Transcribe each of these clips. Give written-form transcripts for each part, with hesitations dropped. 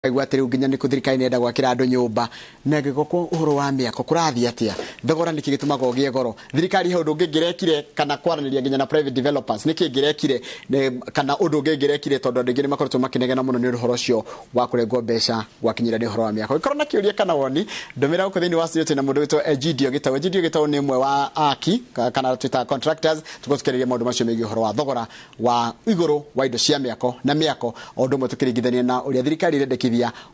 Aigua atĩ rĩu nginya nĩ thirikari nĩ ĩrenda gwakĩra andũ nyũmba na gĩgoko ũhoro wa mĩako kũrathiĩ atĩa? Thogora nĩkĩ gĩtũmaga ũgĩe goro? Thirikari he ũndũ ũngĩ ĩngĩrekire kana kwaranĩria nginya na private developers nĩkĩ ĩngĩrekire kana ũndũ ũngĩ ĩngĩrekire, tondũ andũ aingĩ nĩ makoretwo makĩnegena mũno nĩ ũhoro ũcio wa kũrengwo mbeca gwakinyĩra nĩ ũhoro wa mĩako. Gĩkorwo na kĩũria kana woni, ndũmĩra gũkũ thĩinĩ wa studio. Twĩna mũndũ wĩtwo Egidio Gĩtaũ. Egidio Gĩtaũ nĩ ũmwe wa aki kana twĩtaga contractors. Tũkorwo tũkĩarĩria maũndũ macio megiĩ ũhoro wa thogora wa igũrũ wa indo cia mĩako na mĩako, o ũndũ ũmwe tũkĩringithania na ũrĩa thirikari ĩrendekithia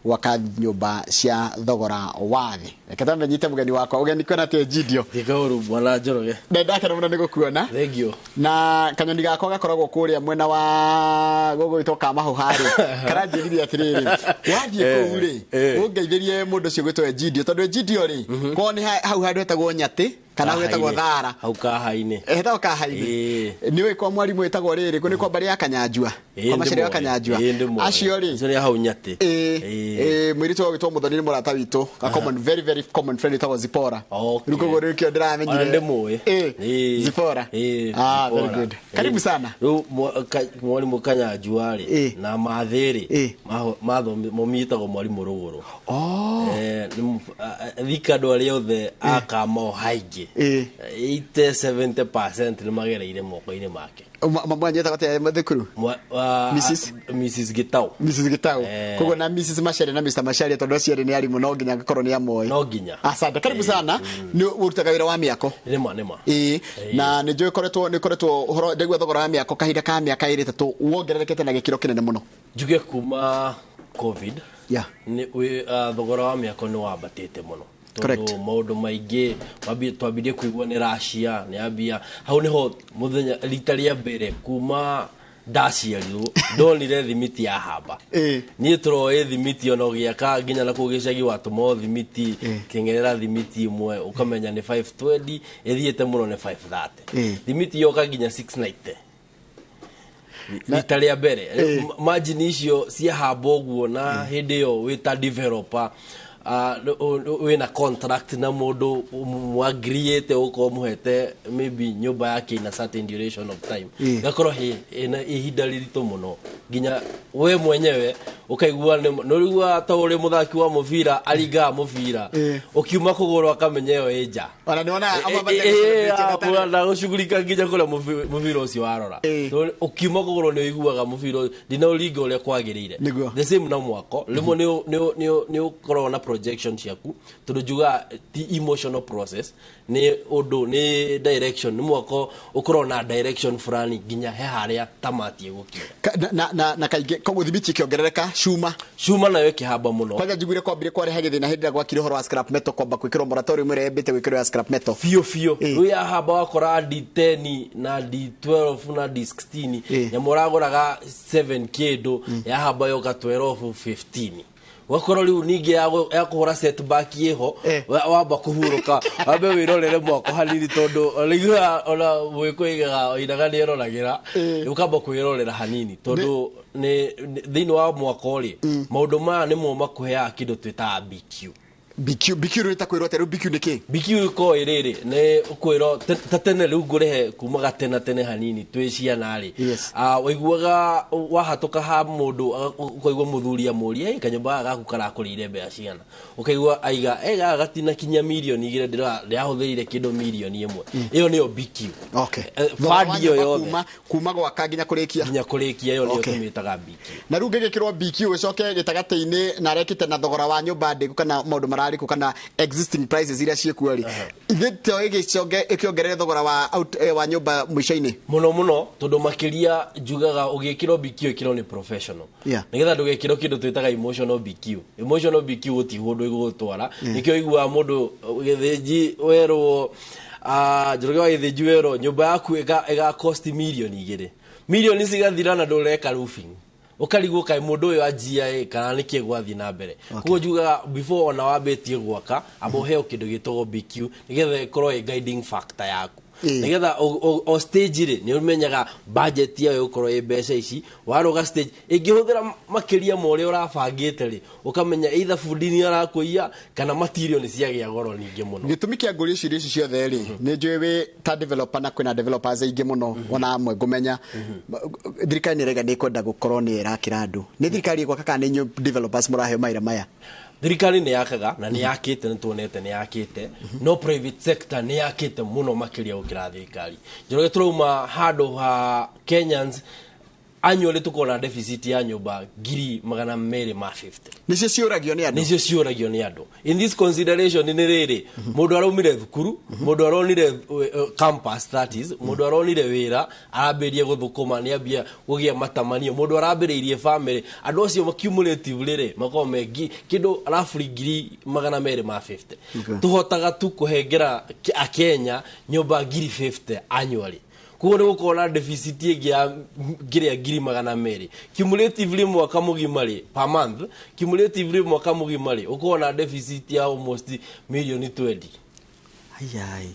gwaka nyũmba cia thogora wa thĩ. Reke twambe nyite mũgeni wakwa ũgeni. Kwĩna atĩ, Egidio? Gĩkaũru, bwana Njoroge. Na ndakena mũno nĩ gũkuona. Thank you. Na kanyoni gakwa gakoragwo kũrĩa mwena wa gũgwĩtwo Kamahũha rĩ, karanjĩrire atĩrĩrĩ, wathiĩ kũu rĩ, ũngeithĩrie mũndũ ũcio gwĩtwo Egidio, tondũ Egidio rĩ, kwao nĩ hau handũ hetagwo Nyatĩ kana hau hetagwo Thara. Hau Kaha-inĩ. Hetagwo Kaha-inĩ. Nĩ ũĩ kwa mwarimũ ĩtagwo rĩrĩ, nĩ kwa mbarĩ ya Kanyanjua, kwa Macharia wa Kanyanjua acio rĩ. Acio nĩ hau Nyatĩ. Ĩĩ, mũirĩtu wa gwĩtwo Mũthoni nĩ mũrata witũ, a common, very very common friend wĩtagwo Zipora. Rĩu koguo rĩu kĩo ndĩramenyire. Ona ndĩmũĩ. Zipora. Ah, very Zipora. good. Karibu sana. Rĩu mwarimũ Kanyanjua rĩ na Mathĩ rĩ, momiĩtagwo mwarimũ Rũgũrũ. Oh. Thika andũ arĩa othe a Kamau haingĩ, 80 70% nĩ magereire moko-inĩ make. Mwanyetaga atĩa thukuru? Mrs? Mrs Gitau. Mrs Gitau. Koguo na Mrs Macharia na Mr Macharia, tondũ acio erĩ nĩ arimũ, no nginya ngakorwo nĩ amoĩ. No nginya. Asante, karibu sana. Nĩ ũrutaga wĩra wa mĩako? Nĩma, nĩma. Ĩĩ, na nĩ njũĩ koretwo nĩ koretwo ũhoro ndaigua thogora wa mĩako kahinda ka mĩaka 2 3 wongererekete na gĩkĩro kĩnene mũno. Njuge kuma COVID nĩ thogora wa mĩako nĩ wambatĩte mũno, tondũ maũndũ maingĩ twambirie kũigua nĩ Russia nĩ ambia hau, nĩho mũthenya rita rĩa mbere kuma ndaciarirwo ndonire thimiti ya hamba. Niĩ tũroĩ thimiti ona ũgĩaka nginya na kũu gĩcagi watũma thimiti kĩng'erera thimiti ĩmwe ũkamenya nĩ 520, ĩthiĩte mũno nĩ 530. Thimiti yoka nginya 690 rita rĩa mbere. Margin icio ciahamba ũguo, na hĩndĩ ĩyo wĩ ta developer, wĩna contract na mũndũ mwagiriĩte gũkorwo mũhete maybe nyũmba yake in a certain duration of time, gakorwo ĩna ihinda rĩritũ mũno nginya we mwenyewe ũkaigua nĩ ũrĩiguaga ta ũrĩ mũthaki wa mũbira aringaga mũbira ũkiuma kũgũrũ akamenya ĩyo ĩ nja. Ona nĩ wonaga amwe mathiaga na gũcugurika nginya kũrĩa mũbira ũcio warora. So, ũkiuma kũgũrũ nĩ ũiguaga mũbira ũyũ ndina ũringa ũrĩa kwagĩrĩire. The same na mwako, rĩmwe nĩ ũkoragwo na projection ciaku, tondũ njugaga ti emotional process, nĩ ũndũ nĩ direction, nĩ mwako ũkoragwo na direction fulani nginya he harĩa tamati ĩgũkinya. Na kaingĩ koguo thimiti ĩkĩongerereka, cuma? Cuma nayo ĩkĩhamba mũno. Kwanja njiguire kwambire kwarehe gĩthĩna hĩndĩ ĩrĩa gwakire ũhoro wa scrap metal, kwamba gwĩkĩrwo moratorium ĩrĩa yambĩte gwĩkĩrwo ya scrap metal. Biũ biũ. Rĩu yahamba wakora D10 na D12 na D16, nyamũ ũragũraga 7 kĩndũ yahamba yoka 12 15, ũgakorwo rĩu ningĩ ya kũhũra setback ĩho. Wamba kũhurũka, wambe wĩrorere mwako hanini, tondũ rĩu ona mwĩkũ igaga inaga nĩ eroragĩra. Ũkamba kwĩrorera hanini, tondũ nĩ thĩinĩ wa mwako rĩ, maũndũ maya nĩmo makũheaga kĩndũ twĩtaga BQ. BQ, BQ rĩu ĩtakwĩrwo atĩa? Rĩu BQ nĩ kĩ? BQ ĩkoragwo ĩrĩrĩ nĩ ũkwĩrwo ta tene rĩu ngũrehe kuma gatena tene hanini twĩ ciana rĩ, waiguaga wahatũka ha mũndũ ũkaigua mũthuri amũria, "Hey, kanyũmba gaka gaku karakũrĩire mbeca cigana?" Ũkaigua aiga, "Hey, gaka gatinakinya 2 mirioni, ndĩrahũthĩrire kĩndũ 1 mirioni." Ĩyo nĩyo BQ. Thogora wa Bandi ĩyo nyũmba yothe. Kuma gwaka nginya kũrĩkia. Nginya kũrĩkia, ĩyo nĩyo tũmĩtaga BQ. Na rĩu ngĩgĩkĩrwo BQ gĩcoke gĩtagatĩ-inĩ na arekĩte na thogora wa nyũmba ndĩku kana maũndũ mararĩkũ kana existing prices iria ciĩkuo rĩ, ithe to ĩgĩcoke ĩkĩongerere thogora wa wa nyũmba mũico-inĩ? Mũno mũno, tondũ makĩria njugaga ũgĩkĩrwo BQ ĩkĩrwo nĩ professional, nĩgetha ndũgekĩrwo kĩndũ twĩtaga emotional BQ. Emotional BQ gũti kũndũ ĩgũgũtwara. Nĩkĩo ũiguaga mũndũ gĩthĩnji werwo, Njoroge wa Gĩthĩnji werwo nyũmba yaku ĩga cost 2 mirioni, mirioni cigathira na ndũreka roofing, ũkarigwo kaĩ mũndũ ũyũ anjia ĩ kana nĩkĩ gwathiĩ na mbere. Koguo njugaga before ona wambĩtie gwaka, amba ũheo kĩndũ gĩtagwo BQ nĩgetha ĩkorwo ĩ guiding factor yaku. Nigetha o stage rĩ, nĩ ũmenyaga budget yayo ĩgũkorwo ĩ mbeca ici. Warũga stage ĩngĩhũthĩra makĩria ma ũrĩa ũrabangĩte rĩ, ũkamenya either bundi nĩ arakũiya kana material nĩ ciagĩa goro ningĩ mũno. Gĩtũmi kĩa ngũria ciũria ici ciothe rĩ, nĩ njũĩ wĩ ta developer na kwĩna developers aingĩ mũno, ona amwe ngũmenya. Thirikari nĩ ĩraiga nĩ ĩkwenda gũkorwo nĩ ĩrakĩra andũ. Nĩ thirikari ĩgwaka kana nĩ inyuĩ developers mũraheo mawĩra maya? Thirikari nĩ yakaga na nĩ yakĩte, nĩ tuonete nĩ yakĩte, no private sector nĩ yakĩte mũno makĩria gũkĩra thirikari. Njoroge, tũrauma handũ ha Kenyans annually tũkorwo na deficit ya nyũmba 250,000. Nĩcio ciũragio nĩ andũ. Nĩcio ciũragio nĩ andũ. In this consideration nĩ rĩrĩ, mũndũ araumire thukuru, mũndũ aronire campus, that is mũndũ aronire wĩra, arambĩrĩria gũthũkũma, nĩ ambia kũgĩa matamanio, mũndũ arambĩrĩirie family, andũ acio cumulatively rĩ, makoragwo me kĩndũ roughly 250,000. Tũhotaga tu kũhengera akenya nyũmba 50,000 annually, koguo nĩ gũkorwo na deficit ĩngĩ ya ngiria 200,000 cumulatively mwaka mũgima rĩ, per month cumulatively mwaka mũgima rĩ, ũkorwo na deficit ya almost milioni 20. Ayai.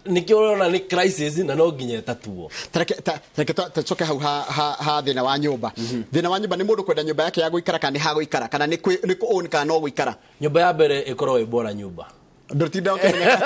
Nĩkĩo ũrona nĩ crisis na no nginya ĩtatuo. Tareke tũcoke hau ha thĩna wa nyũmba. Thĩna wa nyũmba nĩ mũndũ kwenda nyũmba yake ya gũikara kana nĩ ha gũikara, kana nĩ kũ own kana no gũikara? Nyũmba ya mbere ĩkoragwo ĩ bora nyũmba. Ndũtinda ũkĩmenya.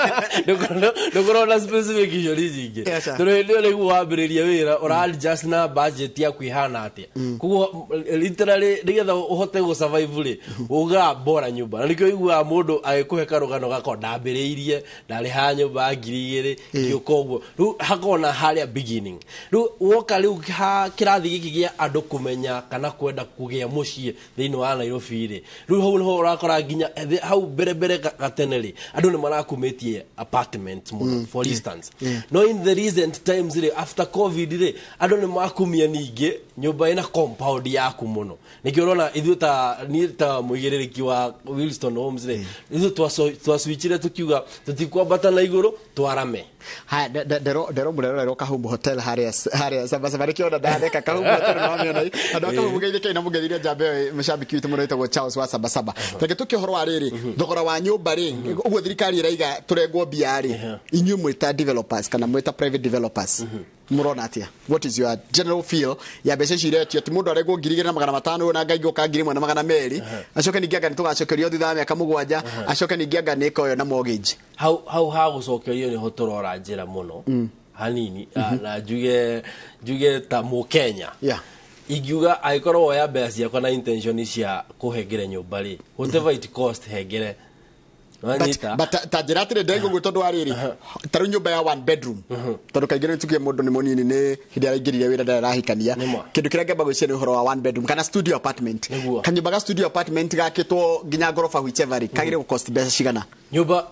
Ndũkorwo na specific icio nyingĩ. Yes, sir. Tondũ hĩndĩ ĩyo nĩguo wambĩrĩria wĩra, ũra adjust na budget yaku ihana atĩa. Koguo literally nĩgetha ũhote gũ survive rĩ, ugaga bora nyũmba, na nĩkĩo ũiguaga mũndũ agĩkũhe karũgano gakwa, ndambĩrĩirie ndarĩhaga nyũmba ya 2000, ngĩũka ũguo. Rĩu hakoragwo na harĩa beginning. Rĩu woka rĩu ha kĩrathi gĩkĩ gĩa andũ kũmenya kana kwenda kũgĩa mũciĩ thĩinĩ wa Nairobi rĩ, rĩu hau nĩho ũrakora nginya hau mbere mbere gatene rĩ, andũ nĩ marakumĩtie apartment mũno, for instance. No in the recent times rĩ, after COVID rĩ, andũ nĩ makumia ningĩ nyũmba ĩna compound yaku mũno. Nĩkĩo ũrona ithuĩ ta niĩ ta mũigĩrĩrĩki wa Wilston Homes rĩ, ithuĩ twaswitchire tukiuga tũtikwambata na igũrũ, twarame. Haya, ndero mũrerorerwo Kahumu Hotel harĩa Sabasaba, nĩkĩo ona ndatheka. Kahumu Hotel no wamĩona. Andũ a Kahumu geithĩkei na mũgeithĩrie njamba ĩyo, mũcambiki witũ mũno wĩtagwo Charles wa Sabasaba. Reke tũke ũhoro wa rĩrĩ, thogora wa nyũmba rĩ, ũguo thirikari ĩraiga tũrengwo mbia rĩ, inyuĩ mwĩta developers kana mwĩta private developers mũrona atĩa? What is your general feel ya mbeca ici iretio, atĩ mũndũ arengwo 2500 na ngai ngũka 1200, acoke ningĩ anga nĩ tũgacokerio thutha wa mĩaka 7, acoke ningĩ anga nĩ ĩkoyo na mortgage? Hau ha gũcokerio nĩho tũrora njĩra mũno hanini. Na njuge ta mũkenya, ingiuga angĩkorwo woya mbeca ciakwa na intention cia kũhengere nyũmba rĩ, whatever it cost, hengere. Wanyita? But ta njĩra atĩrĩ, ndaiga ũguo tondũ wa rĩrĩ, ta rĩu nyũmba ya one bedroom, tondũ kaingĩ nĩ tuge mũndũ nĩ mũnini, nĩ hĩndĩ araingĩrire wĩra, ndarĩ arahikania. Nĩma. Kĩndũ kĩrĩa ngĩamba gwĩciria nĩ ũhoro wa one bedroom kana studio apartment. Kanyũmba ga studio apartment gakĩtwo nginya ngoroba, whichever rĩ, kagĩrĩire gũcost mbeca cigana? Nyũmba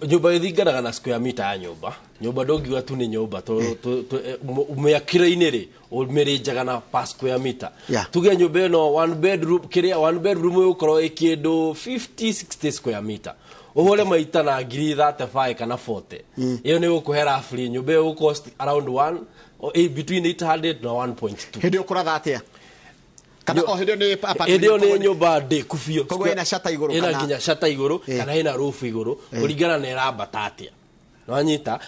ĩthinganaga na square meter ya nyũmba. Nyũmba ndũngiuga tu nĩ nyũmba, mĩakĩre-inĩ rĩ, ũmĩrĩnjaga na per square meter. Tuge nyũmba ĩno one bedroom, kĩrĩa one bedroom ĩgũkorwo ĩ kĩndũ 50 60 square meter, ũhũre maita na 35,000 kana 40, ĩyo nĩ gũkũhe roughly nyũmba ĩyo ĩgũ-cost around one or between 800 na 1.2. Hĩndĩ ĩyo kũratha atĩa, kana o hĩndĩ ĩyo nĩ apartment? Hĩndĩ ĩyo nĩ nyũmba ndĩku biũ. Koguo ĩna shutter igũrũ? Ĩna nginya shutter igũrũ, kana ĩna roof igũrũ, kũringana na ĩrambata atĩa. Nwanyita?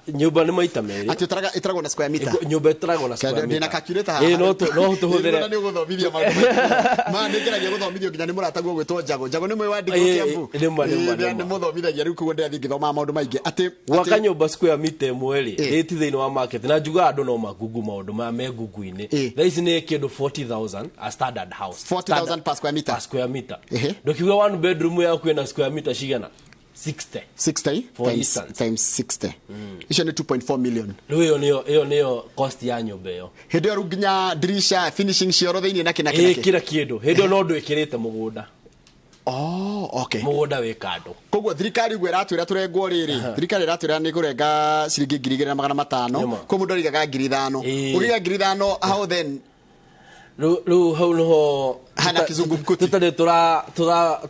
Nyũmba nĩ maita merĩ. Atĩ ĩtaragwo na square meter? Nyũmba ĩtaragwo na square Ndĩna meter. calculator. Ĩĩ, no tũhũthĩre. Nĩ ũgũthomithia maũndũ maingĩ. Ma nĩ ngeragia gũthomithio nginya nĩ mũrataguo gwĩtwo Njago. Njago nĩ mwĩ wa Ndigũ Kiambu. Nĩ ma, nĩ ma, nĩ ma. Nĩ mũthomithagia rĩu, koguo ndĩrathiĩ ngĩthomaga maũndũ maingĩ atĩ Gwaka nyũmba square meter ĩmwe rĩ, rĩti thĩinĩ wa market, na njugaga andũ no magungu maũndũ maya me ngungu-inĩ, thaa ici nĩ kĩndũ 40,000 a standard house. 40,000 per square meter? Per square meter. Ndũkiuga one bedroom yaku ĩna square meter cigana? 60. 60. For Times, instance. times 60, icio nĩ 2.4 million. Rĩu ĩyo nĩyo cost ya nyũmba ĩyo. Hĩndĩ ĩyo rĩu nginya dirisha, finishing cioro thĩinĩ na kĩ na kĩ na kĩ? Kila kĩndũ. Hĩndĩ ĩyo no ndwĩkĩrĩte mũgũnda. Oh, okay. Mũgũnda wĩ kando. Koguo thirikari ũguo ĩratwĩra tũrengwo rĩrĩ, thirikari ĩratwĩra nĩ kũrenga ciringi 2500. Nĩma. Koguo mũndũ arigaga 5000. Ũkĩiga 5000, how then? Rĩu hau nĩho Hana kizungumkuti. Tũtarĩ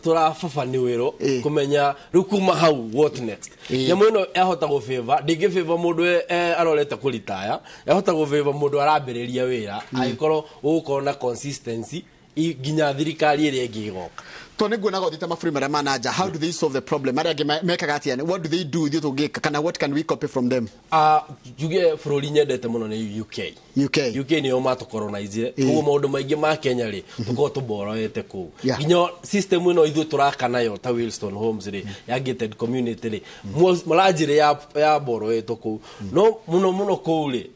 tũrababanĩwĩrwo kũmenya rĩu kuma hau what next. Nyamũ ĩno yahota gũbĩva, ndĩngĩbĩva mũndũ arorete kũritaya, yahota gũbĩva mũndũ arambĩrĩria wĩra, angĩkorwo ũgũkorwo na consistency Nginya thirikari ĩrĩa ĩngĩ ĩgoka. To nĩ nguonaga ũthiĩte mabũrũri marĩa ma na nja, how do they solve the problem? Arĩa angĩ mekaga atĩa? What do they do ithuĩ tũngĩka, kana what can we copy from them? Njuge bũrũri nyendete mũno nĩ UK. UK. UK nĩo matũkoronizire, koguo maũndũ maingĩ ma Kenya rĩ, tũkoragwo tũboroete kũu. Nginya system ĩno ithuĩ tũraka nayo ta Wilstone Homes rĩ, ya gated community rĩ, maranjĩrĩ ya boroetwo kũu. No mũno mũno kũu rĩ,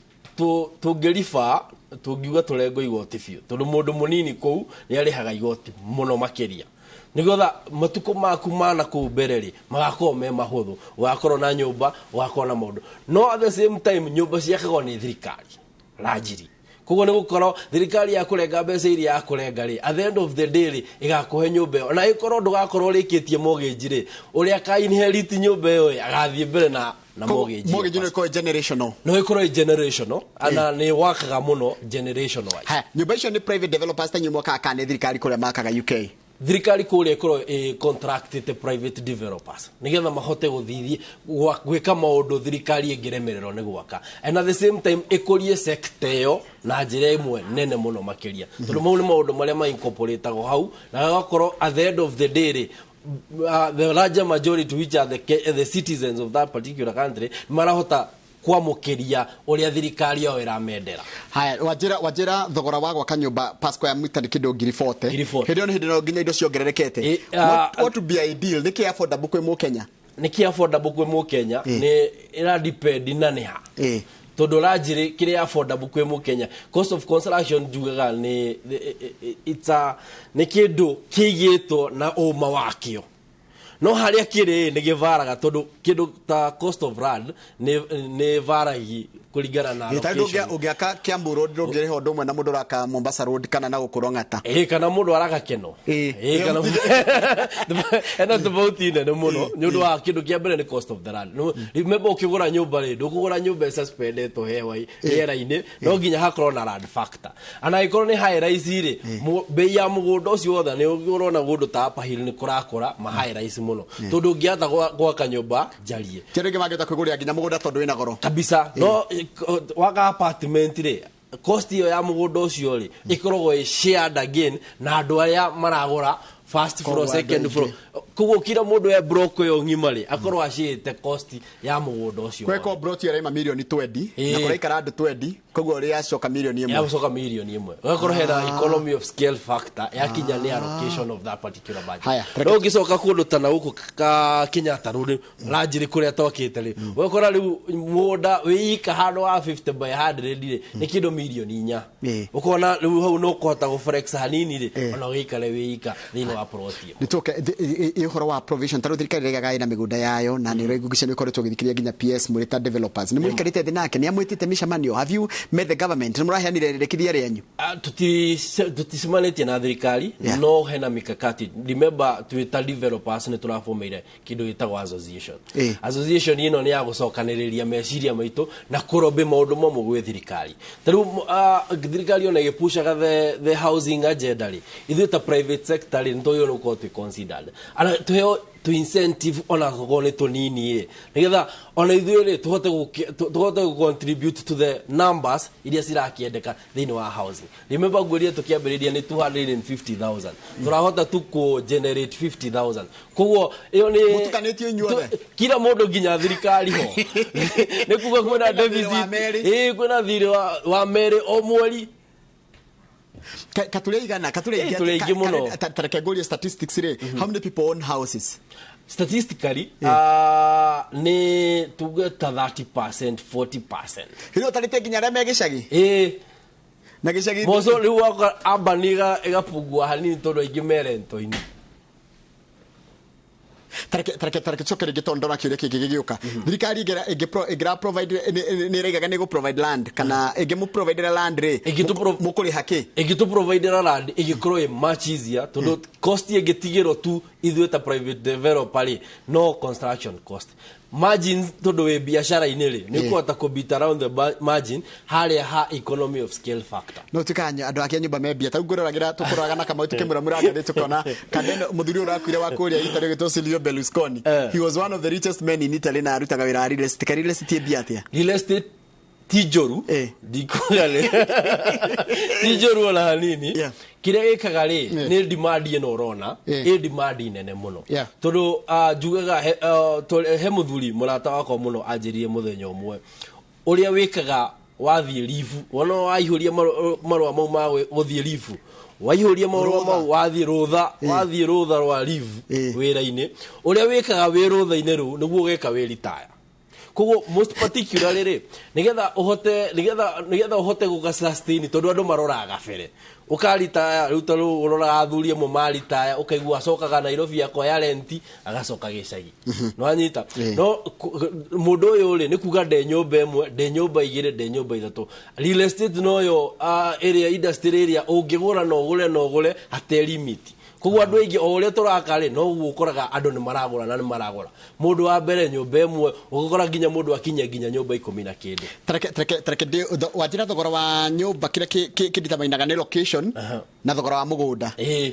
tũngĩriba tũngiuga tũrengwo igoti biũ, tondũ mũndũ mũnini kũu nĩ arĩhaga igoti mũno makĩria, nĩgetha matukũ maku mana kũu mbere rĩ magakorwo me mahũthũ, ũgakorwo na nyũmba, ũgakorwo na maũndũ. No at the same time nyũmba ciakagwo nĩ thirikari ranjiri, koguo nĩ gũkorwo thirikari ya kũrenga mbeca iria ya kũrenga rĩ, at the end of the day rĩ, ĩgakũhe nyũmba ĩyo, ona ĩkorwo ndũgakorwo ũrĩkĩtie mortgage rĩ, ũrĩa ka inherit nyũmba ĩyo rĩ, agathiĩ mbere na mortgage. Mortgage no ĩkorwo generational. No ĩkorwo ĩ generational, ana nĩ wakaga mũno generation wise. Haya, nyũmba icio nĩ private developers ta inyuĩ mwakaga kana nĩ thirikari kũrĩa makaga UK? Thirikari kũrĩa ĩkorwo ĩ contractĩte private developers nĩgetha mahote gũthithie gwĩka maũndũ thirikari ĩngĩremererwo nĩ gwaka, and at the same time ĩkũrie sector ĩyo na njĩra ĩmwe nene mũno makĩria, tondũ mau nĩ maũndũ marĩa ma incorporatagwo hau, na gagakorwo at the end of the day rĩ, the larger majority, which are the citizens of that particular country, marahota kwamũkĩria ũrĩa thirikari yao ĩramendera. Haya, wanjĩra thogora wa gwaka nyũmba per square meter nĩ kĩndũ ngiri 40. Ngiri 40. Hĩndĩ ĩyo nĩ hĩndĩ no nginya indo ciongererekete. What would be ideal? Nĩ kĩ affordable kwĩ Mũkenya? Nĩ kĩ affordable kwĩ Mũkenya? Nĩ ĩra depend na nĩ ha. Tondũ ranjĩrĩ kĩrĩa affordable kwĩ Mũkenya, cost of construction njugaga nĩ it's a nĩ kĩndũ kĩigĩtwo na ũma wakĩo, no harĩa kĩrĩ nĩ gĩbaraga, tondũ kĩndũ ta cost of land nĩ varagi kũringana na location. Ũngĩaka Kiambu Road ndũngĩrĩha ũndũ ũmwe na mũndũ ũraka Mombasa Road kana na gũkũ Rong'ata. Kana mũndũ araka Keno. Kana ena tofauti nene mũno nĩ ũndũ wa kĩndũ kĩa mbere nĩ cost of the land. Remember, ũkĩgũra nyũmba rĩ, ndũkũgũra nyũmba ĩsuspendetwo hewa rĩera-inĩ, no nginya hakorwo na land factor. Ana angĩkorwo nĩ high rise rĩ, bei ya mũgũnda ũcio wothe nĩ ũrona kũndũ ta Upper Hill nĩ kũrakũra ma high rise mũno, tondũ ũngĩhota gwaka nyũmba njarie. Ti andũ aingĩ mangĩhota kwĩgũrĩra nginya mũgũnda tondũ wĩna goro. Kabisa. No waka apartment rĩ, cost ĩyo ya mũgũnda ũcio rĩ ĩkoragwo ĩ shared again na andũ arĩa maragũra first floor, Koguo andũ second aingĩ. floor. Koguo kila mũndũ e block ĩyo ng'ima rĩ akorwo acĩĩte cost ya mũgũnda ũcio. Kweko plot ĩraima mirioni 20 na kũraikara andũ 20, koguo rĩacoka mirioni ĩmwe. Yacoka mirioni ĩmwe. Ũgakorwo hena economy of scale factor yakinya nĩ allocation of that particular budget. Haya, No ũngĩcoka kũndũ ta na gũkũ ka Kenyatta Road ranjĩrĩ kũrĩa twakĩte rĩ, ũgakora rĩu mũgũnda wĩika handũ wa 50 by 100 rĩ nĩ kĩndũ mirioni 4. Ũkona rĩu hau no ũkũhota gũ flex hanini rĩ, ona ũgĩikare wĩika thĩinĩ wa plot ĩyo. Nĩ tũke ũhoro wa provision, ta rĩu thirikari ĩraigaga ĩna mĩgũnda yayo, na nĩ ũraiguithia nĩ ũkoretwo ũgĩthikĩrĩria nginya PS mũrĩ ta developers. Nĩ mũikarĩte thĩ nake? Nĩ amwĩtĩte mĩcemanio? Have you met the government? Nĩ mũraheanire rĩrĩkithia rĩanyu? Tuticemanĩtie na thirikari, no hena mikakati. Remember, twĩ ta developers nĩ tũrabomeire kĩndũ gĩtagwo association. Association ĩno nĩ ya gũcokanĩrĩria meciria maitũ na kũrobĩ maũndũ mamwe gwĩ thirikari. Ta rĩu, thirikari ona ĩgĩpushaga the housing agenda rĩ, ithuĩ ta private sector rĩ, nĩ twagĩrĩirwo gũkorwo twĩ considered. Ana tũheo tu incentive ona korwo nĩ tũnini ĩ, nĩgetha ona ithuĩ rĩ tũhote gũ contribute to the numbers iria cirakĩendeka thĩinĩ wa housing. Remember, ngwĩrire tũkĩambĩrĩria nĩ 250,000, tũrahota tu kũ generate 50,000, koguo ĩyo nĩ Mũtukanĩtio inyuothe? Kila mũndũ nginya thirikari ho, nĩ kuga kwĩna Kwĩna thirĩ wa deficit. merĩ. Kwĩna thirĩ wa merĩ o mweri. Katũrĩ igana, katũrĩ aingĩ. Tũrĩ aingĩ mũno. Ta reke ngũrie statistics rĩ, how many people own houses? Statistically, nĩ tuge ta 30%, 40%. Hĩndĩ ĩyo ũtarĩte nginya arĩa me gĩcagi? Ĩĩ. Na gĩcagi Moco rĩu waka urban ĩgapungua hanini tondũ aingĩ me rento-inĩ. Tareke coke rĩngĩ tondũ ndona kĩũria kĩngĩ gĩgĩũka. Thirikari ĩngĩra provide, nĩ ĩraigaga nĩ ĩgũ provide land, kana ĩngĩmũ providera land rĩ, mũkũrĩha kĩ? Ĩngĩtũ providera land ĩgĩkorwo ĩ much easier, tondũ cost ĩngĩtigĩrwo tu ithuĩ ta private developer rĩ, no construction cost margins, tondũ wĩ biacara-inĩ rĩ, nĩ ũkũhota kũ beat around the margin harĩa ha economy of scale factor. No tuĩkaga andũ ake a nyũmba me mbia. Ta rĩu ngũroragĩra, tũkũroraga na Kamau tũkĩmũramũra ngathĩti, tũkona kana mũthuri ũyũ ũrakuire wa kũrĩa Italy ũgĩtwo Silvio Berlusconi. He was one of the richest men in Italy na arutaga wĩra wa real estate. Ka real estate ĩ mbia atĩa? Real estate Ti njũru, ndikuga nĩ ti njũru ona hanini. Kĩrĩa gĩkaga rĩ, nĩ demand ĩno ũrona ĩ demand nene mũno, tondũ njugaga he mũthuri mũrata wakwa mũno anjĩrire mũthenya ũmwe, ũrĩa wĩkaga wathiĩ leave, wona waihũria marũa mau ma gũthiĩ leave, waihũria marũa mau wathiĩ rũtha, wathiĩ rũtha rwa leave wĩra-inĩ, ũrĩa wĩkaga wĩ rũtha-inĩ rũu nĩguo ũgeka wĩ retire. Koguo most particularly rĩ, nĩgetha ũhote gũka sustain, tondũ andũ maroraga gabere ũkaritaya rĩu, ta rĩu ũroraga athuri amwe maritaya, ũkaigua acokaga Nairobi akoya renti, agacoka gĩcagi, nĩwanyita? No mũndũ ũyũ rĩ, nĩ kuga nde nyũmba ĩmwe, nde nyũmba igĩrĩ, nde nyũmba ithatũ. Real estate noyo ĩrĩa industry ĩrĩa ũngĩgũra na ũgũre na ũgũre hate limit. Koguo andũ aingĩ o ũrĩa tũraka rĩ, noguo ũkoraga andũ nĩ maragũra na nĩ maragũra. Mũndũ wa mbere nyũmba ĩmwe, ũgakora nginya mũndũ akinyia nginya nyũmba 10 na kĩndũ. Tareke wanjĩra thogora wa nyũmba, kĩrĩa kĩnditamainaga nĩ location na thogora wa mũgũnda. Ĩĩ,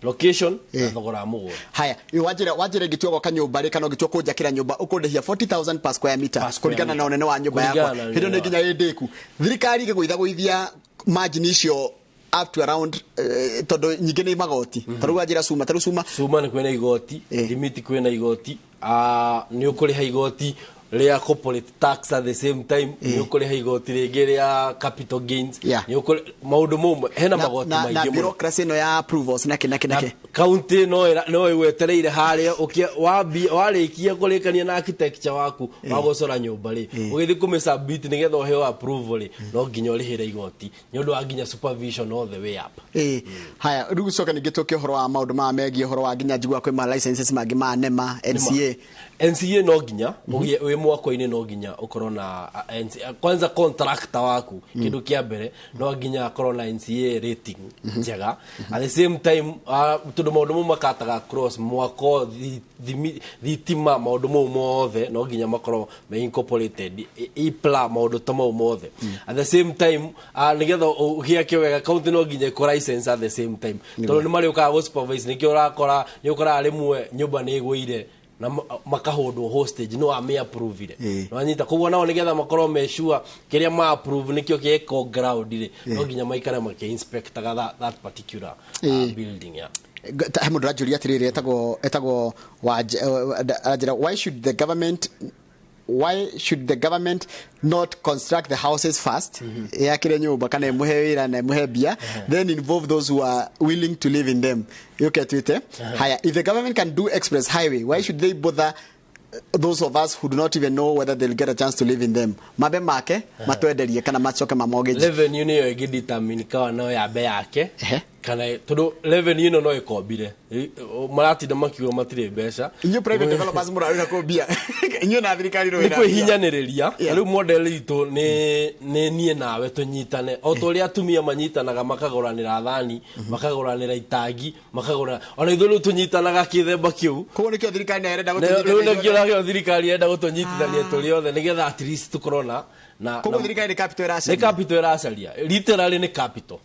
location na thogora wa mũgũnda. Haya, wanjĩra ingĩtua gwaka nyũmba rĩ, kana ũngĩtua kũnjakĩra nyũmba, ũkũndĩhia 40,000 per square meter Per square kũringana na meter. ũnene wa nyũmba yakwa. Kũringana na Hĩndĩ ĩyo nĩ ũnene. nginya ĩndĩku thirikari ĩgĩgũithagũithia margin icio up to around, tondũ nyingĩ nĩ magoti, ta rĩu wanjĩra cuma, ta rĩu cuma. Cuma nĩ kwĩna igoti. Thimiti kwĩna igoti. Nĩ ũkũrĩha igoti rĩa corporate tax, at the same time nĩ ũkũrĩha igoti rĩngĩ rĩa capital gains. Nĩ maũndũ mau hena magoti na maingĩ mũno. Bureaucracy ĩno ya approvals nake nake nake. Kaunti no ĩgwetereire harĩa warĩkia kũrĩkania na architecture waku wa gũcora nyũmba rĩ, ũgĩthiĩ kũmĩ submit nĩgetha ũheo approval rĩ, no nginya ũrĩhĩre igoti nĩ ũndũ wa nginya supervision all the way up. Ĩĩ, haya, rĩu gũcoka ningĩ tũke ũhoro wa maũndũ maya megiĩ ũhoro wa nginya njigua kwĩ ma licenses mangĩ ma NEMA, NCA. NCA no nginya ũgĩe wĩ mwako-inĩ, no nginya ũkorwo na NCA. Kwanza contractor waku, kĩndũ kĩa mbere no nginya akorwo na NCA rating njega. At the same time, tondũ maũndũ mau makataga cross mwako, thitima, maũndũ mau mothe no nginya makorwo me incorporated, IPLA, maũndũ ta mau mothe. At the same time, nĩgetha ũgĩake wega, county no nginya ĩkũ license at the same time, tondũ nĩ marĩũkaga gũ supervise. Nĩkĩo ũrakora nĩ ũkoraga rĩmwe nyũmba nĩ ĩgũire na makahũndwo hostage no ame approve ire, nwanyita? Koguo nao nĩgetha makorwo me sure kĩrĩa ma approve nĩkĩo gĩeko ground rĩ, no nginya maikare makĩ inspectaga that particular building, yeah. He mũndũ aranjũria atĩrĩrĩ, etagwo aranjĩra, why should the government not construct the houses first, yakire nyũmba kana ĩmũhe wĩra na ĩmũhe mbia, then involve those who are willing to live in them? Yũke twĩte haya, if the government can do express highway, why should they bother those of us who do not even know whether they'll get a chance to live in them? Mambe make matwenderie kana macoke ma mortgage. Revenue nĩyo ĩngĩ determine kawa no yambe yake kana, tondũ revenue ĩno no ĩkombire. Maratinda makiuga matirĩ mbeca. Inyuĩ private developers mũrarĩra kũ mbia, inyuĩ na thirikari nĩ rwĩra mbia. Kwĩhinyanĩrĩria. Rĩu model itũ nĩ niĩ nawe tũnyitane o ta ũrĩa atumia manyitanaga makagũranĩra thani, makagũranĩra itangi, makagũra, ona ithuĩ rĩu tũnyitanaga kĩthemba kĩu. Koguo nĩkĩo thirikari nayo ĩrenda rĩu gũtũnyitithania. Nĩkĩo nakĩo thirikari ĩrenda gũtũnyitithania tũrĩ othe nĩgetha at least tũkorwo na Koguo thirikari nĩ capital nĩ ĩracaria. Capital ĩracaria, literally nĩ capital.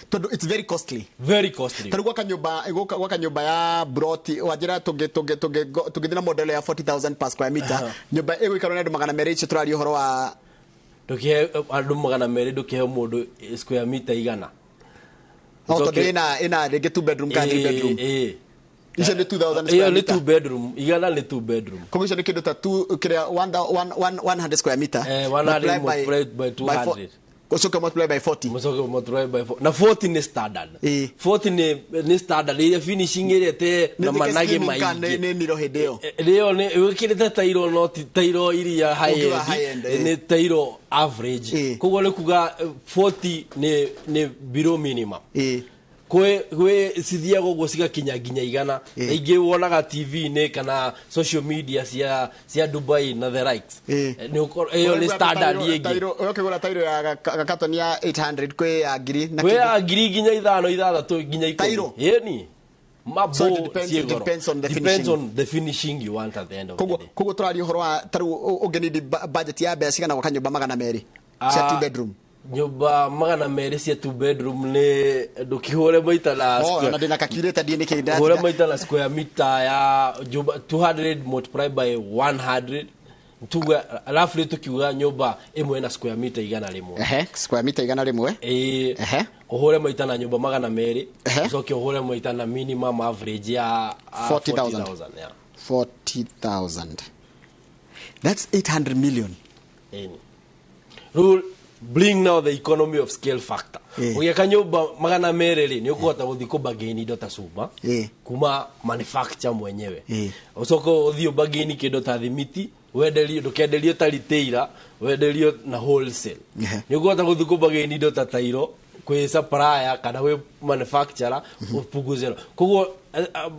Tondũ it's very costly. Very costly. Ta rĩu gwaka nyũmba ya broti, wanjĩra tũngĩthiĩ na model ya 40,000 per square meter, nyũmba ĩgũikarwo nĩ andũ 200, icio tũraria ũhoro wa Ndũkĩhe andũ 200, ndũkĩhe mũndũ square meter 100. No tondũ ĩna rĩngĩ two bedroom kana three bedroom. Icio nĩ 2000 Ĩyo square nĩ meter. two bedroom, 100 nĩ two bedroom. Koguo icio nĩ kĩndũ ta two kĩrĩa 100 square meter. 100 Multiply multiplied by 200. Ũcoke multiply by 40. Mũcoke multiply by 4 na 40 nĩ standard. 40 nĩ standard ĩrĩa finishing ĩrĩa te na Nĩ manage skimming kana maingĩ. Nĩ miro hĩndĩ ĩyo. Ĩyo nĩ wĩkĩrĩte tairo, no ti tairo iria high Ũngiuga end, high end, nĩ tairo average. Koguo nĩ kuga 40 nĩ below minimum. Kwĩ cithiaga ũguo cigakinya nginya 100. Ingĩ wonaga TV-inĩ kana social media cia Dubai na the likes. Ĩyo nĩ standard ĩngĩ. Ũkĩgũra tairo ya gakatoni ya 800, kwĩ ya ngiri na Kwĩ kĩndũ. ya ngiri nginya 5, 6, nginya 10. Tairo? Ĩni mabo. So it depends- ciĩ it goro. depends on the Depends finishing. on the finishing you want at the end of Koguo the day. Koguo tũraria ũhoro wa tarĩu ũngĩnidi budget ya mbeca cigana gwaka nyũmba 200 cia two bedroom? Nyũmba 200 cia two bedroom nĩ ndũkĩhũre maita na Oh, square- na ndĩna calculator, ndiĩ nĩkĩ hũre ndĩratiga. maita na square meter ya nyũmba, 200 multiply by 100 Tuga roughly tukiuga nyumba imwe na square meter 100. Ehe, square meter 100. Eh. Ehe. Uhure maita na nyumba 200. Ehe. Ucoke uhure maita na minimum average ya 40,000. 40,000, yeah. 40,000. That's 800 million. Eni. Rule bring now the economy of scale factor. Ugiaka nyumba 200 ri ni ukuhota guthi kubagain indo ta cuma kuma manufacture mwenyewe. Ucoke uthi ubagain kindu ta thimiti wenderio ndukenderio ta retailer wenderio na wholesale. Ni ukuhota guthi kubagain indo ta tairo kwi supplier kana kwi manufacturer upunguze. Koguo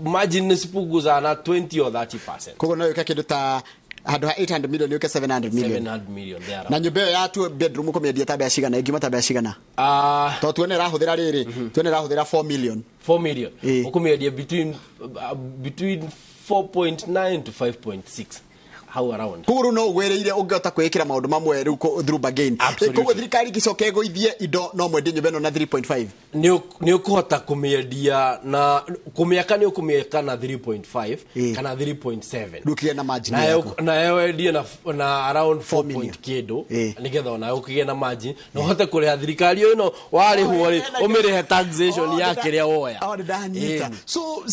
margin ni cipunguzaga na 20 or 30%. Koguo no yuke kindu ta handu ha 800 million yuke 700 million. 700 million there. Na nyumba ya 2 bedroom ukomiendia ta mbeca cigana ingiuma ta mbeca cigana? To tuone rahuthira riri, tuone rahuthira 4 million. 4 million. Ukomiendia between 4.9 to 5.6. How around. Koguo no ugwereire ungihota kwikira maundu mamwe riu through bargain. Koguo thirikari igicoka iguithie indo no mwendie nyumba ino na 3.5. Ni ukuhota kumiendia na kumiaka ni ukumieka na 3.5 kana 3.7. Ndukigie na margin yaku. Na wendie na around 4 point kindu nigetha ona ukigie na margin na uhote kuriha thirikari ino warihwo ri umirihe taxation ya kiria woya. Oh, ndanyita. So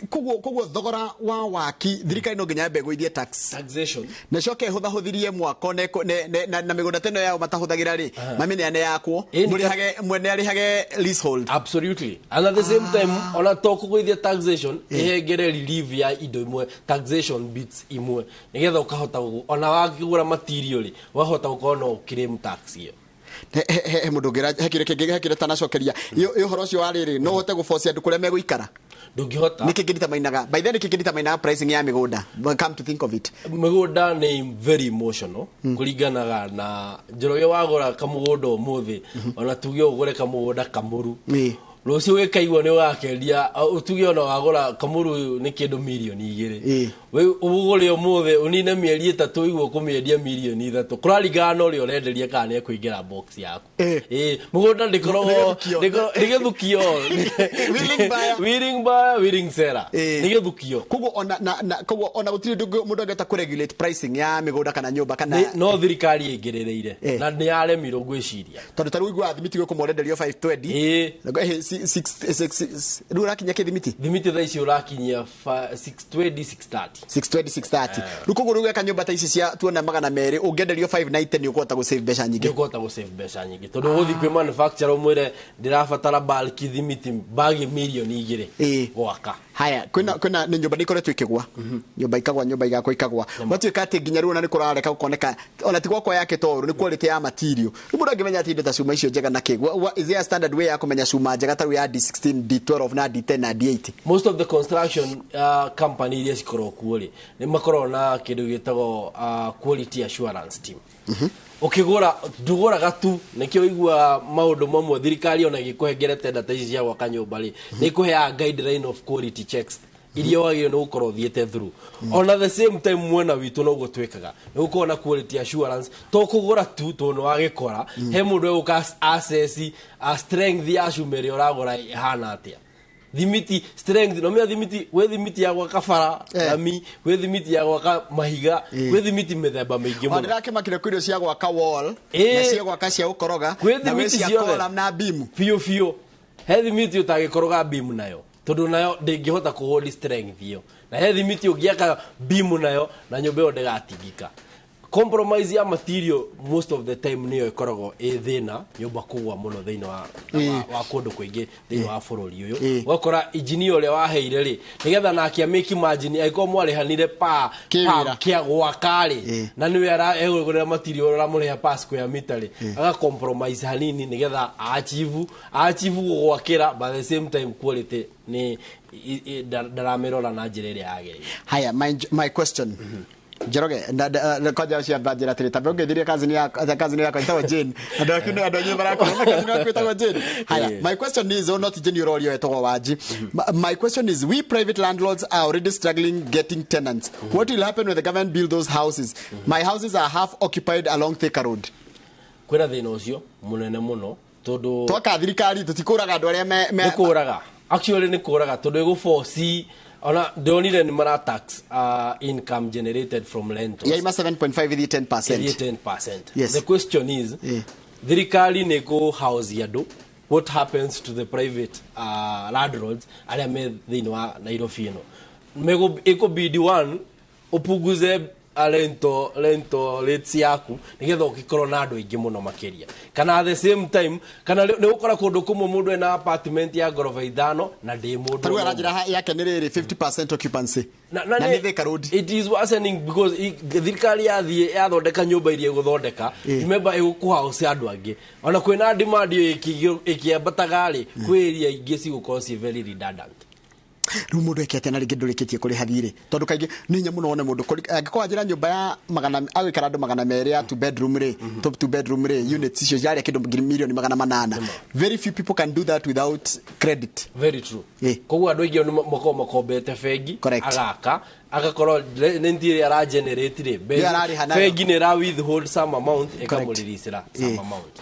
koguo thogora wa waki thirikari no nginya yambe iguithie tax. Taxation. Na coke huthahuthiririe mwako na migunda teno yao matahuthagira ri mamineane yakwo murihage mwene arihage leasehold. Absolutely. And at the same time ona to kuguithia taxation ihengere relief ya indo imwe taxation bits imwe nigetha ukahota ona wakigura material ri wahota gukorwo no claim tax iyo. He mundu ngira hekire kingi hekire tanacokeria iyo uhoro ucio wa riri no uhote guforce andu kuria meguikara. Ndungihota. Niki nginditamainaga by then niki nginditamainaga pricing ya migunda, come to think of it migunda ni very emotional kuringanaga na Njoroge wagura kamugunda umuthi ona tuge ugure kamugunda kamuru rucio wikaigua ni wakendia utuge ona wagura kamuru ni kindu milioni 2 we ugure umuthi unine mieri 3 igwo kumiendia milioni 3 kuraringana na uria urenderia kana ni ekuingira box yaku. Mugunda ndikoragwo ni githukio willing buyer willing seller ni githukio. Koguo ona na koguo ona gutiri mundu angihota ku regulate pricing ya migunda kana nyumba kana no thirikari ingirireire na ni yaremirwo gwiciria tondu ta riu igua thimiti guku morenderio 520 6 riu urakinya kithimiti thimiti thaa ici urakinyia 620 630 620 630 riu koguo riu gweka nyumba ta ici cia tuona 200 ungienderio 590 ni ukuhota gusave mbeca nyingi. Ni ukuhota gusave mbeca nyingi tondu uguthi kwi manufacturer umwire ndirabatara bulk thimiti bagi milioni 2 gwaka. Haya kwina ni nyumba nikoretwo ikigwa nyumba ikagwa nyumba igakwa ikagwa gwatuika ati nginya riu ona ni kurareka gukoneka ona ti gwakwa yake toru ni quality ya material riu mundu angimenya ati indo ta cuma icio njega na ki is there a standard way ya kumenya cuma njega ta riu ya D16 D12 na D10 na D8? Most of the construction company iria cikoragwo kuo ri ni makoragwo na kindu gitagwo quality assurance team. Ukigura nduguraga tu nikio igua maundu mamwe thirikari ona gikuhengere tenda ta ici cia gwaka nyumba ri ni ikuheaga guideline of quality checks iria wagĩrĩirwo nĩ gũkorwo ũthiĩte through. On the same time mwena witũ noguo twĩkaga nĩ gũkorwo na quality assurance to kũgũra tu tondũ nĩ wagĩkora he mũndũ egũka assess strength ya cuma ĩrĩa ũragũra ĩhana atĩa. Thimiti strength no mea thimiti we thimiti ya gwaka bara lami we thimiti ya gwaka mahiga we thimiti mithemba mingi muno. Ndirakimakire kwirio cia gwaka wall na cia gwaka cia gukoroga na we cia column na beam biũ biũ. He thimiti utagikoroga beam nayo tondu nayo ndingihota ku hold strength iyo na he thimiti ungiaka beam nayo na nyumba iyo ndigatingika. Compromise ya material most of the time niyo ikoragwo ĩ thĩna nyũmba kũgwa mũno thĩinĩ wa kũndũ kũingĩ thĩinĩ wa bũrũri ũyũ. Ũgakora engineer ũrĩa waheire rĩ nĩgetha nake make margin angĩkorwo mwarĩhanire pa kĩa gwaka rĩ na nĩwe egũgũrĩra material ũrĩa ũramũrĩha pa square meter rĩ aga compromise hanini nĩgetha achieve gũgwakĩra but at the same time quality nĩ ndaramĩrora na njĩra ĩrĩa yagĩrĩire. Haya, my question. Njoroge kwanja cia banjira tiri tambe ungithirie kazini yakwa ĩtagwo Jane andu aku andu anyu marakorwo kazini yaku ĩtagwo Jane. Haya, my question is not Jane urorio etagwo Wanji. My question is, we private landlords are already struggling getting tenants. What will happen when the government build those houses? My houses are half occupied along Thika Road. Kwina thina ucio munene muno tondu twaka thirikari tutikuraga andu aria me nikuraga actually nikuraga tondu iguforce Ona ndonire nĩ mara tax income generated from rentals. Yaima 7.5 ithi 10%. Ĩthiĩ 10%. Yes. The question is, thirikari nĩ kũ house andũ, what happens to the private landlords arĩa me thĩinĩ wa Nairobi ĩno? Ĩkũbidi one upunguze rental rates yaku nigetha ũgĩkorwo na andũ aingĩ mũno makĩria, kana at the same time kana nĩ ũgũkora kũndũ kũmwe mũndũ ena apartment ya ngoroba 5 na ndĩ mũndũ Tarĩu ona ũmwe. aranjĩra yake nĩ rĩrĩ, 50% occupancy. Na Na nĩ Thika Road. It is worsening because thirikari yathiĩ yathondeka nyũmba iria ĩgũthondeka, remember, ĩgũkũhouse andũ angĩ, ona kwĩna demand ĩyo ĩkĩambataga rĩ, kwĩ area ingĩ cigũkorwo ci very redundant. Rĩu mũndũ eke atĩa na rĩngĩ ndũrĩkĩtie kũrĩha thirĩ? Tondũ kaingĩ nĩ hinya mũno wone mũndũ angĩkorwo anjĩra nyũmba ya magana agũikara andũ 200 ya two bedroom rĩ, top two bedroom rĩ, units icio ciarĩa kĩndũ 800,000,000. Very few people can do that without credit. Very true. Koguo andũ aingĩ nĩ makoragwo makombete bengi. Agaka agakorwo rent ĩrĩa ara generate rĩ, Nĩyo ararĩha nayo. Bengi nĩ ĩra withhold some amount, ĩkamũreleasĩra some amount.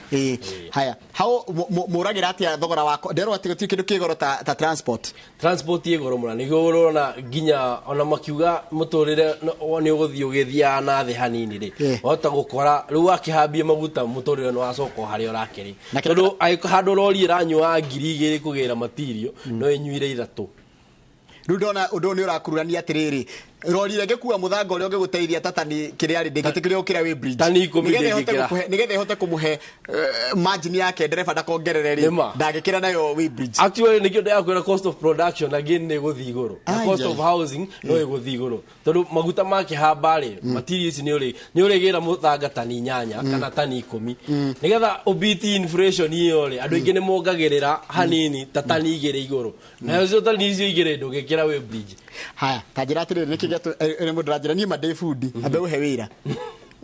Haya, hau mũragĩra atĩa thogora wako? Nderwo atĩ gũtirĩ kĩndũ kĩ goro ta transport. Transport ĩ goro mũno, nĩguo ũrona nginya ona makiuga mũtũrĩre nĩ ũgũthiĩ ũgĩthiaga na thĩ hanini rĩ, wahota gũkora rĩu wakĩhambia maguta, mũtũrĩre nĩ wacoka o harĩa ũrakĩrĩ. Na kĩrĩa Tondũ angĩkorwo handũ rori ĩranyua 2000 kũgĩra material, no ĩnyuire 3. Rĩu ndona ũndũ ũyũ nĩ ũrakururania atĩrĩrĩ, rori ĩrĩa ĩngĩkua mũthanga ũrĩa ũngĩgũteithia ta tani kĩrĩa rĩ, ndĩngĩtĩkĩrio gũkĩra weighbridge. Tani 10 Nĩgetha ĩhote ndĩngĩkĩra. Nĩgetha ĩhote kũmũhe margin yake, ndereba ndakongerere rĩ, Nĩma. ndangĩkĩra nayo weighbridge. Actually, nĩkĩo ndĩrakwĩra cost of production again nĩ ĩgũthiĩ igũrũ, na Ai, cost ai. of housing no ĩgũthiĩ igũrũ, tondũ maguta makĩhamba rĩ, material ici nĩ ũrĩgĩra mũthanga tani 8 kana tani 10, nĩgetha ũbeat inflation ĩyo rĩ, andũ aingĩ nĩ mongagĩrĩra hanini ta tani 2 igũrũ, nayo cio tani icio 2 ndũngĩkĩra weighbridge. Haya, ta njĩra atĩrĩrĩ, nĩkĩ mũndũ aranjĩra niĩ ma ndĩ bundi, ambe ũhe wĩra.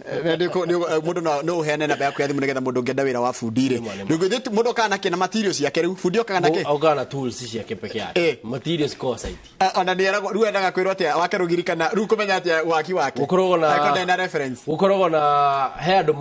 Mũndũ no ũheane namba yaku ya thimũ nĩgetha mũndũ ũngĩenda wĩra wa bundi rĩ. Nĩma, nĩma. Rĩu githĩ mũndũ okaga nakĩ na material ciake? Rĩu bundi okaga nakĩ? Okaga na tools ciake peke yake. Materials cikoragwo site. Ona nĩ eragwo rĩu endaga kwĩrwo atĩa wake rũgiri, kana rĩu kũmenya atĩa waki wake? Gũkoragwo na Angĩkorwo ndarĩ na reference. Gũkoragwo na he andũ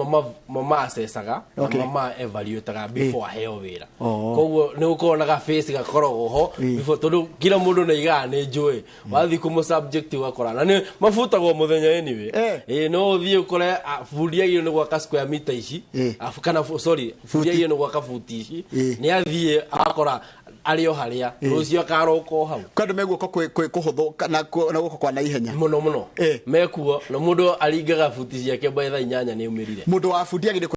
mama assessaga na mama evaluataga before aheo wĩra. Koguo nĩ gũkoragwo na ga face gakoragwo ho before, tondũ kila mũndũ nĩ aigaga nĩ njũĩ, wathiĩ kũmũ subject ũgakora na nĩ mabutagwo mũthenya anyway. Ĩ no ũthiĩ ũkore bundi agĩrĩirwo nĩ gwaka square meter ici, afu kana sorry, bundi agĩrĩirwo nĩ gwaka buti ici, nĩ athiĩ agakora arĩ o harĩa, rũciũ akaroka o hau. Kwĩ andũ me guoko kwĩ kũhũthũ na guoko kwa naihenya. Mũno mũno. Mekuo na mũndũ aringaga buti ciake by thaa 8 nĩ aumĩrire. Mũndũ wa bundi agĩrĩirwo